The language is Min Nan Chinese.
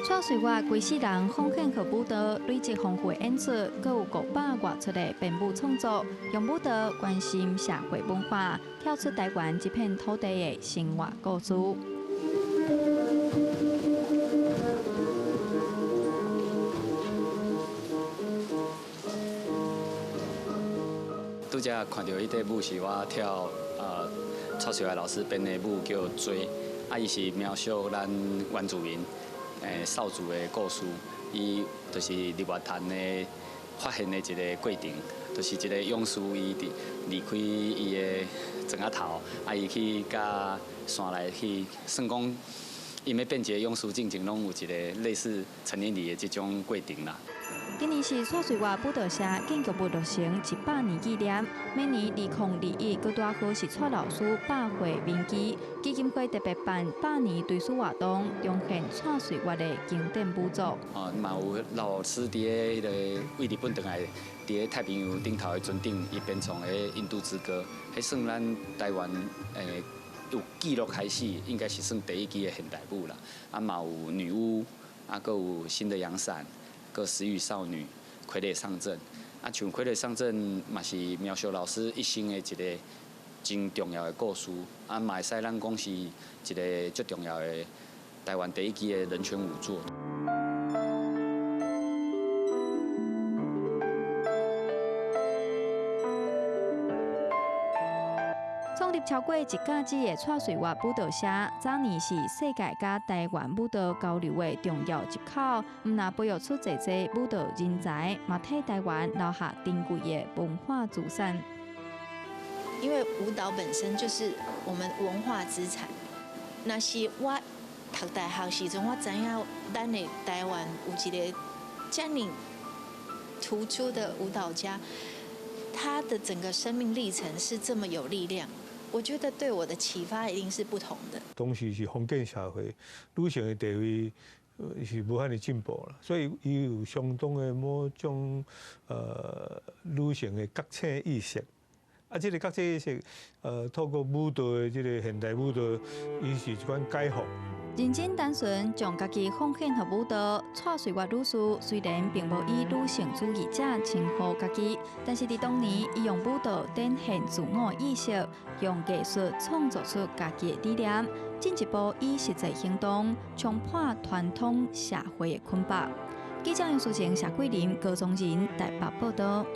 蔡瑞月規世人奉獻予舞蹈，累積豐富的演出，閣有500外齣的編舞創作，用舞蹈關心社會文化，跳出台灣這片土地的生活故事。拄才看著彼塊舞是我跳蔡瑞月老師編的舞叫追，啊，伊是描述咱原住民少族的故事，伊就是日月潭的發現的一個過程，就是一個勇士伊佇離開伊的庄仔頭，啊，伊去佮山內去，算講伊欲變一個勇士進前，攏有一個類似成年禮的這種過程啦。今年是蔡瑞月舞蹈社建築物落成100年紀念，每年2021閣拄好是蔡老師100歲銘記，基金會特別辦百年追思活動，重現蔡瑞月的經典舞作。哦，嘛有老師佇咧彼個對日本轉來，佇咧太平洋頂頭的船頂，伊編創的《印度之歌》，彼算咱台灣有記錄開始，應該是算第一支的現代舞啦。啊，嘛有女巫，啊，閣有新的陽傘。閣食魚少女、傀儡上陣，啊，像傀儡上陣嘛是苗秀老師一生的一個真重要的故事，啊，嘛會使咱講是一個足重要的台灣第一支的人權舞作。創立超過一甲子的蔡瑞月舞蹈社，早年是世界佮台灣舞蹈交流的重要入口，毋但培育出濟濟舞蹈人才，嘛替台灣留下珍貴的文化資產。因為舞蹈本身就是我們文化資產。若是我讀大學時陣，我知影咱的台灣有一個遮爾突出的舞蹈家，他的整個生命歷程是這麼有力量。我覺得對我的啟發一定是不同的。當時是封建社會，女性的地位是無遐爾進步啦，所以伊有相當的某種女性的覺醒意識。啊，這個覺醒意識，透過舞蹈的這個現代舞蹈，伊是一款解放。認真單純，將家己奉獻予舞蹈。蔡瑞月女士雖然並無以女性主義者稱呼家己，但是佇當年，伊用舞蹈展現自我意識，用藝術創造出家己的理念，進一步以實際行動衝破傳統社會的捆綁。記者楊淑晴、謝桂林、高宗仁台北報道。